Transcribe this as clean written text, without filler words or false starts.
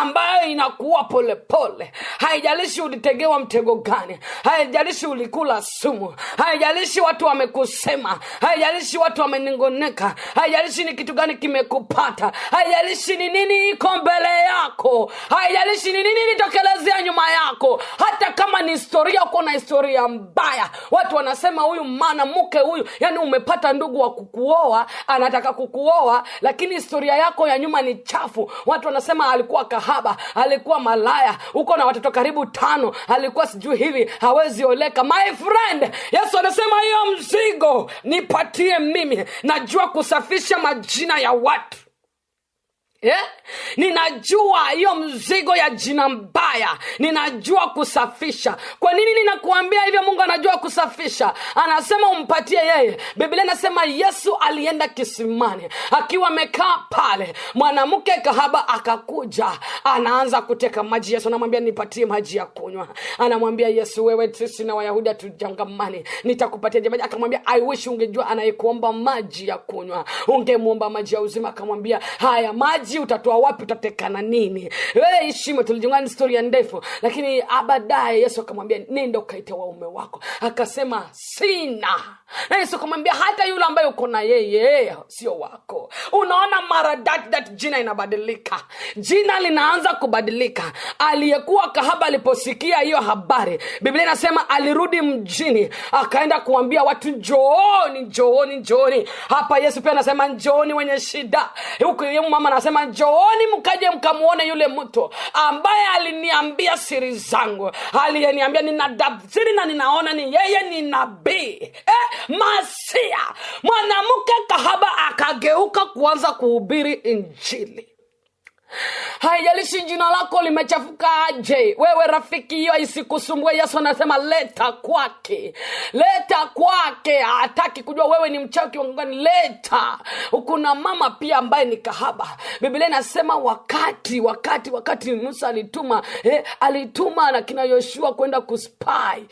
ambayo inakuwa polepole. Haijalishi ulitegewa mtego gani, haijalishi ulikula sumu, haijalishi watu wamekusema, haijalishi watu wameningoneka, haijalishi ni kitu gani kimekupata, haijalishi ni nini iko mbele yako, haijalishi ni nini ilitokelezea nyuma yako, hata kama ni historia, uko na historia mbaya. Watu wanasema huyu mwanamke huyu, yani umepata ndugu wa kukuoa, anataka kukuoa, lakini historia yako ya nyuma ni chafu. Watu wanasema alikuwa kahaba, alikuwa malaya, uko na watoto karibu tano, alikuwa sijui hivi, hawezi oleka. My friend, Yesu anasema hiyo mzigo nipatie mimi, najua kusafisha majina ya watu. Yeah? Ninajua hiyo mzigo ya jina mbaya, ninajua kusafisha. Kwa nini ninakuambia hivyo? Mungu anajua kusafisha, anasema umpatie yeye. Biblia inasema Yesu alienda kisimani, akiwa amekaa pale, mwanamke kahaba akakuja, anaanza kuteka maji. Yesu anamwambia, nipatie maji ya kunywa. Anamwambia Yesu, wewe, sisi na Wayahudi hatujangamani, nitakupatia maji? Akamwambia, I wish ungejua anayekuomba maji ya kunywa, ungemwomba maji ya uzima. Akamwambia, haya maji utatoa wapi? Utatekana nini? Wewe heshima, tulijiunga, ni historia ndefu, lakini baadaye Yesu akamwambia, nenda ukaite waume wako. Akasema, sina. Na Yesu akamwambia, hata yule ambaye uko na yeye sio wako. Unaona, mara that jina inabadilika, jina linaanza kubadilika. Aliyekuwa kahaba aliposikia hiyo habari, Biblia inasema alirudi mjini, akaenda kuambia watu, njooni, njooni, njooni. Hapa Yesu pia anasema, njooni wenye shida. Huku yeye mama anasema, njooni mkaje mkamuone yule mtu ambaye aliniambia siri zangu, aliyeniambia nina tafsiri na ninaona ni yeye ni nabii, Masia. Mwanamke kahaba akageuka kuanza kuhubiri Injili. Haijalishi jina lako limechafuka aje, wewe rafiki, hiyo isikusumbue. Yesu anasema leta kwake, leta kwake. Hataki kujua wewe ni mchawi kiwango gani, leta. Kuna mama pia ambaye ni kahaba. Biblia inasema wakati Musa alituma, alituma na kina Yoshua kwenda kuspy.